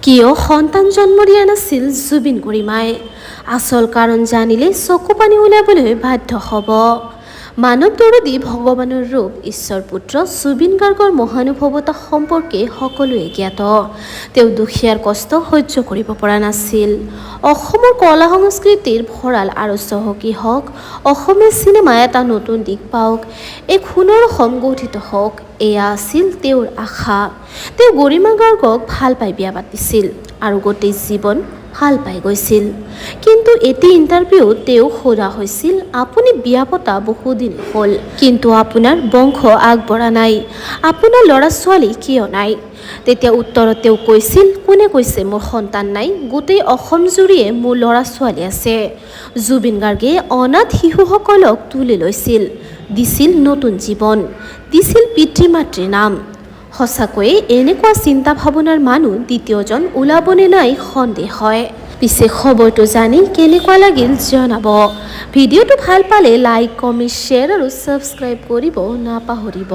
কিয় সন্তান জন্ম দিয়া নাছিল জুবিন গৰিমাই? আচল কাৰণ জানিলে চকু পানী ওলাবলৈ বাধ্য হ'ব। মানৱ দৰদী ভগৱানৰ ৰূপ ঈশ্বৰ পুত্ৰ জুবিন গাৰ্গৰ মহানুভৱতা সম্পৰ্কে সকলোৱে জ্ঞাত। তেওঁ দুখীয়াৰ কষ্ট সহ্য কৰিব পৰা নাছিল। অসমৰ কলা সংস্কৃতিৰ ভঁৰাল আৰু চহকী হওক, অসমীয়া চিনেমা এটা নতুন দিশ পাওক, এক সোণৰ অসম গঠিত হওক, এয়া আছিল তেওঁৰ আশা। তেওঁ গৰিমা গাৰ্গক ভাল পাই বিয়া পাতিছিল আৰু গোটেই জীৱন ভাল পাই গৈছিল। কিন্তু এটি ইণ্টাৰভিউত তেওঁক সোধা হৈছিল, আপুনি বিয়া পতা বহুদিন হ'ল, কিন্তু আপোনাৰ বংশ আগবঢ়া নাই, আপোনাৰ ল'ৰা ছোৱালী কিয় নাই? তেতিয়া উত্তৰত তেওঁ কৈছিল, কোনে কৈছে মোৰ সন্তান নাই? গোটেই অসম জুৰিয়ে মোৰ ল'ৰা ছোৱালী আছে। জুবিন গাৰ্গে অনাথ শিশুসকলক তুলি লৈছিল, দিছিল নতুন জীৱন, দিছিল পিতৃ মাতৃৰ নাম। সঁচাকৈয়ে এনেকুৱা চিন্তা ভাৱনাৰ মানুহ দ্বিতীয়জন ওলাবনে নাই সন্দেহ হয়। পিছে খবৰটো জানি কেনেকুৱা লাগিল জনাব। ভিডিঅ'টো ভাল পালে লাইক, কমেণ্ট, শ্বেয়াৰ আৰু ছাবস্ক্ৰাইব কৰিব নাপাহৰিব।